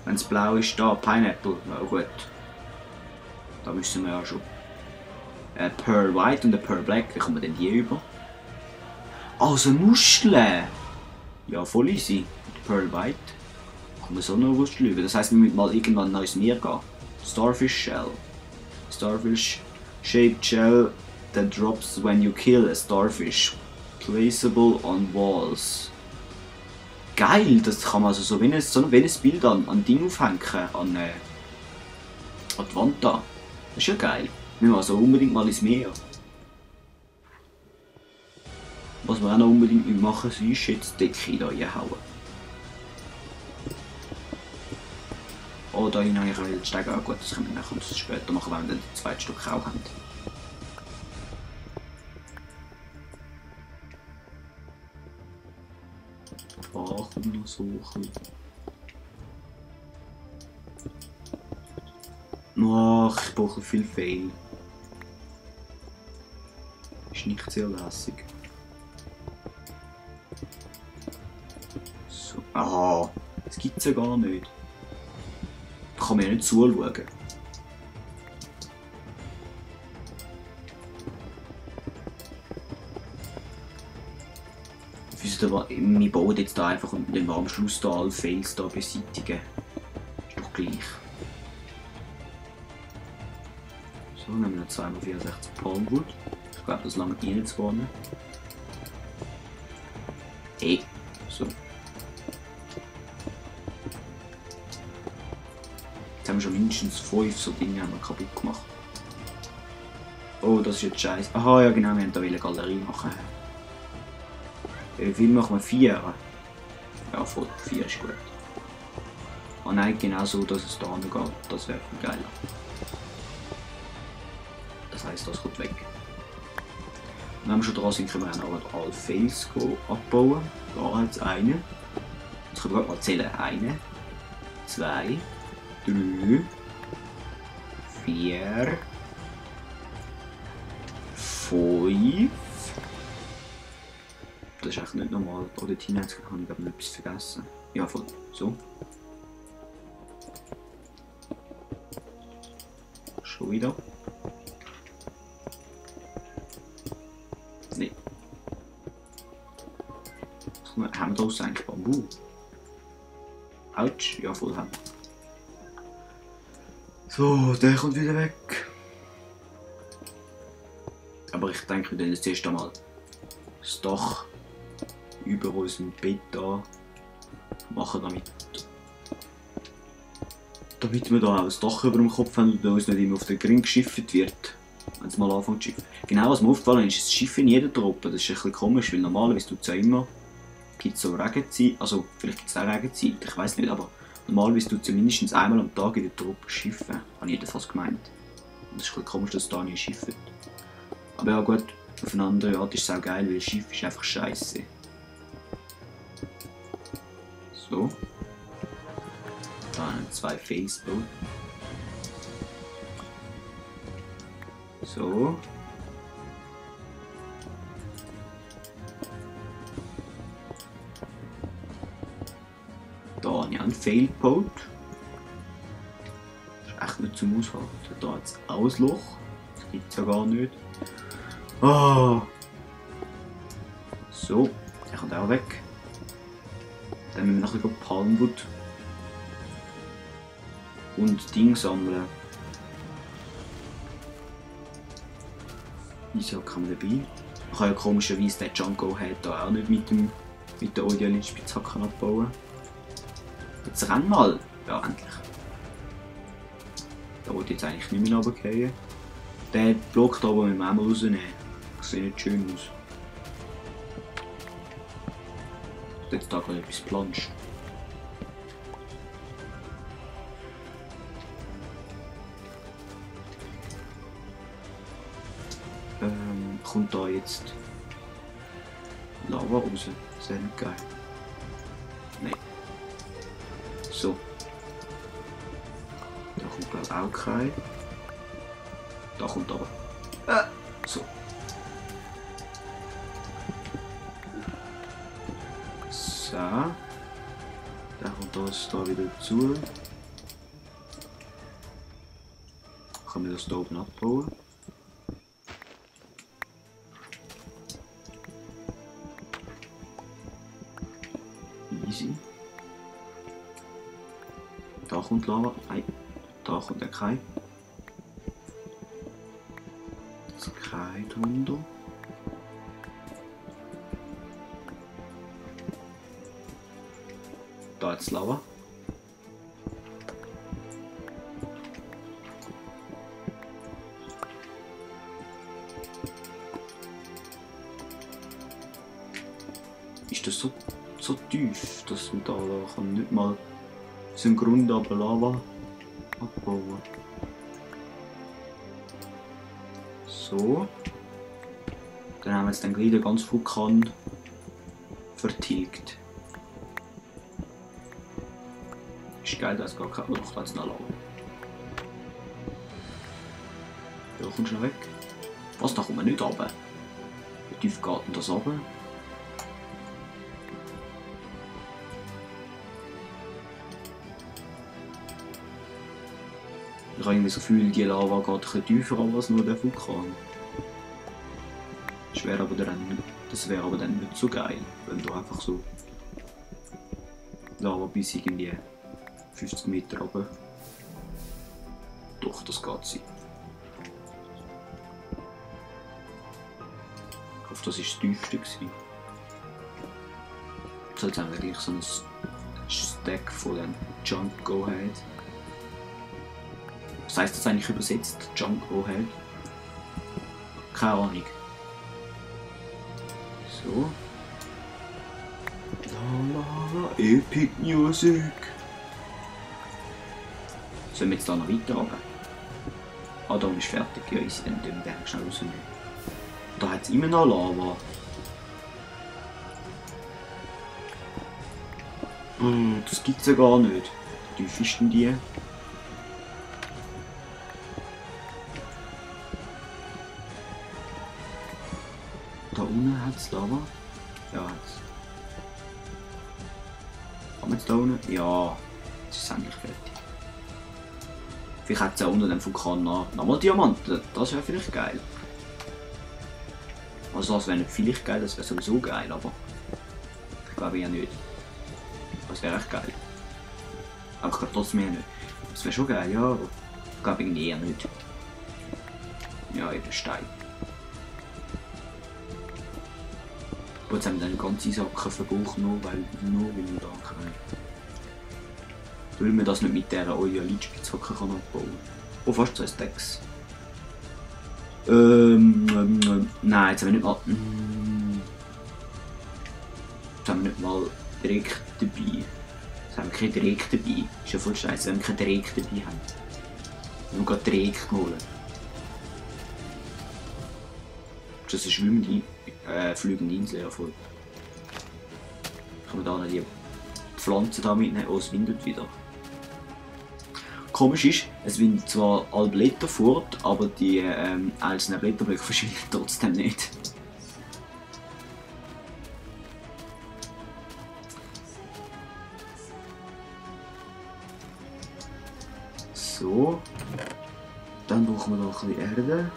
Wenn es blau ist, da, Pineapple. Na gut. Da müssen wir ja schon. Pearl White und Pearl Black, wie kommen wir denn die über? Also Muscheln! Ja, voll easy. Pearl White. Kommen wir so eine Muschel über. Das heisst, wir müssen mal irgendwann ein neues Meer gehen. Starfish Shell. Starfish shaped shell that drops when you kill a starfish. Placeable on walls. Geil, das kann man also so wie ein Bild an Ding aufhängen, an die Wand da. Das ist ja geil. Wir müssen also unbedingt mal ins Meer. Was wir auch noch unbedingt machen, ist jetzt die Decke hier reinhauen. Oh, da hinein kann ich steigen. Ah, gut, das können wir nachher später machen, wenn wir dann den zweiten Stück auch haben. Oh, komm noch so ein bisschen. Ach, ich brauche viel Fail. Ist nicht sehr lässig. So. Ah, das gibt es ja gar nicht. Da kann man ja nicht zuschauen. Wir bauen jetzt da einfach und dann am Schluss da alle Fails da beseitigen. Ist doch gleich. So, nehmen wir noch 2x64 Palmwood. Ich glaube, das langt rein zu wohnen. Hey, so. Jetzt haben wir schon mindestens 5 so Dinge kaputt gemacht. Oh, das ist jetzt scheiße. Aha, ja genau, wir haben da eine Galerie machen. Wie viel machen wir? 4? Ja, voll, 4 ist gut. Oh nein, genau so, dass es da geht. Das wäre viel geiler. Das heisst, das kommt weg. Und wenn wir schon dran sind, können wir auch noch alle Fails abbauen. Da hat es einen. Jetzt können wir gerade mal zählen. 1, 2, 3, 4, 5. Das ist echt nicht normal. Oder Teenager habe ich glaube etwas vergessen. Ja, voll. So. Schon wieder. Nee. Haben wir draussen eigentlich Bambu? Autsch, ja voll haben wir. So, der kommt wieder weg. Aber ich denke, wir tun jetzt erst einmal das Dach über unserem Bett da machen, damit wir da auch das Dach über dem Kopf haben und uns nicht immer auf den Gring geschifft wird, wenn es mal anfängt zu schiffen. Genau, was mir aufgefallen ist, das Schiffen in jeder Truppe, das ist ein bisschen komisch, weil normalerweise tut es ja immer, gibt es so Regenzeit, also vielleicht gibt es auch Regenzeit, ich weiß nicht, aber normalerweise tut es ja mindestens einmal am Tag in der Truppe schiffen, habe ich jedenfalls gemeint. Und es ist ein bisschen komisch, dass es da nicht schifft. Aber ja gut, auf eine andere Art ist es auch geil, weil das Schiff ist einfach scheiße. So. Dann 2 Facebook. So. Da habe ich einen Failpot. Das ist echt nicht zum Aushalten. Da jetzt auch ein Loch. Das gibt es ja gar nicht. Oh. So, der kommt auch weg. Dann müssen wir noch ein bisschen Palmwood und Ding sammeln. Wieso kann man dabei? Man kann ja komischerweise den Junko Head da auch nicht mit der Audio-Spitzhacke abbauen. Jetzt renn mal! Ja, endlich. Da wollte ich jetzt eigentlich nicht mehr runterfallen. Den Block da müssen wir auch mal rausnehmen. Das sieht nicht schön aus. Jetzt da gerade etwas Plansch. Kommt da jetzt Lava raus? Sehr nicht geil. Nein. So. Da kommt glaube ich auch kein. Da kommt aber. So. So. Dann kommt das da wieder zu. Können wir das hier oben abbauen? Easy. Da kommt Lava. Nein, da kommt der Kai. Das Kai drunter. Da jetzt Lava. Ist das so tief, dass man da kann nicht mal so im Grund aber Lava abbauen. So. Dann haben wir jetzt den gleich den ganzen Vulkan vertilgt. Ist geil, dass es gar kein Loch jetzt noch Lava. Ja, kommst du noch weg? Was, da kommt man nicht runter? Wie tief geht denn das runter? Ich habe irgendwie so das Gefühl, die Lava geht ein bisschen tiefer als nur der Vulkan. Das wäre aber dann nicht so geil, wenn du einfach so Lava bis irgendwie 50 Meter runter. Doch, das geht sein. Ich hoffe, das war das tiefste. Jetzt haben wir gleich so ein Stack von dem Junk Go Ahead. Was heisst das eigentlich übersetzt? Junk Go Ahead? Keine Ahnung. So. La la la, Epic Music. Sollen wir jetzt da noch weiter runter? Ah, da ist fertig. Ja, ich dann den Berg schnell rausnehmen. Da hat es immer noch Lava. Das gibt es ja gar nicht. Wie tief ist denn die? Da unten hat es Lava. Ja, hat's. Haben wir jetzt da unten? Ja, jetzt ist es endlich fertig. Vielleicht hat es ja unter dem Vulkan nochmal Diamanten. Das wäre vielleicht geil. Also das wäre nicht vielleicht geil, das wäre sowieso geil, aber ich glaube ja nicht. Das wäre echt geil. Aber ich glaube trotzdem eher nicht. Das wäre schon geil, ja, aber ich glaube irgendwie eher nicht. Ja, eben Stein. Aber jetzt haben wir dann ganze Sachen verbraucht, nur weil wir da können. Weil man das nicht mit dieser Oleolitspitzhacke abbauen kann. Oh, fast 2 Stacks. Nein, jetzt haben wir nicht mal. Jetzt haben wir nicht mal Dreck dabei. Jetzt haben wir keinen Dreck dabei. Ist ja voll scheiße, wenn wir keinen Dreck dabei haben. Wir haben gerade Dreck geholt. Das ist eine schwimmende, fliegende Insel, ja voll. Kann man da noch die Pflanzen da mitnehmen? Oh, es windet wieder. Komisch ist, es windet zwar alle Blätter fort, aber die einzelnen Blätterblöcke verschwinden trotzdem nicht. So. Dann brauchen wir noch ein bisschen Erde.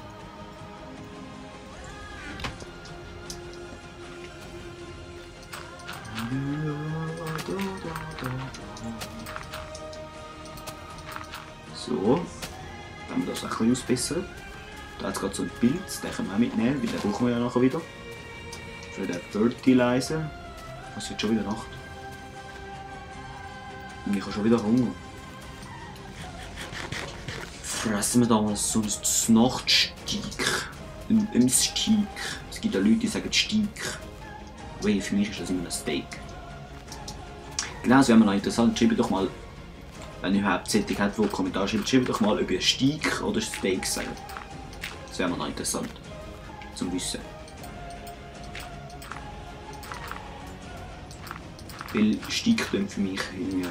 So, dann haben wir das ein bisschen ausbessern. Da hat es gerade so ein Pilz, den können wir auch mitnehmen, weil den brauchen wir ja nachher wieder. Für den Fertilizer. Es wird schon wieder Nacht. Und ich habe schon wieder Hunger. Fressen wir da mal so ein Nachtsteak. Ein Steak. Es gibt ja Leute, die sagen Steak. Aber für mich ist das immer ein Steak. Genau, das wäre noch interessant. Schreibt doch mal, wenn ihr überhaupt Sättig habt, wo Kommentare schreibt doch mal, ob ihr Steak oder Steak sagt. Das wäre noch interessant zum Wissen. Weil Steak klingt für mich irgendwie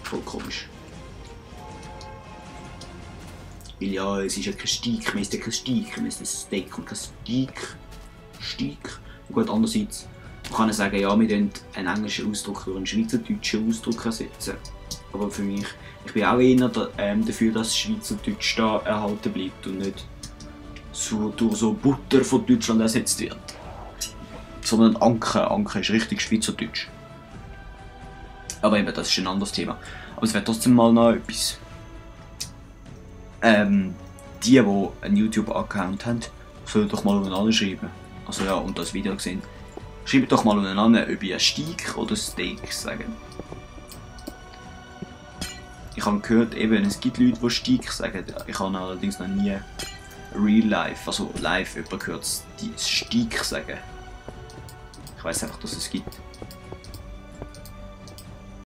voll komisch. Weil ja, es ist ja kein Steak, man ist ja kein Steak, man ist ein Steak und kein Steak. Und gut, andererseits, man kann ja sagen, ja, wir können einen englischen Ausdruck durch einen schweizerdeutschen Ausdruck ersetzen. Aber für mich, ich bin auch eher dafür, dass Schweizerdeutsch da erhalten bleibt und nicht so durch so Butter von Deutschland ersetzt wird. Sondern Anke. Anke ist richtig Schweizerdeutsch. Aber eben, das ist ein anderes Thema. Aber es wäre trotzdem mal noch etwas. Die einen YouTube-Account haben, sollen doch mal untereinander schreiben. Also ja, und das Video gesehen. Schreibt doch mal untereinander, ob ihr Steak oder Steak sagen. Ich habe gehört, eben, es gibt Leute, die Steak sagen. Ich habe allerdings noch nie real life, also live, jemand gehört, die Steak sagen. Ich weiß einfach, dass es gibt.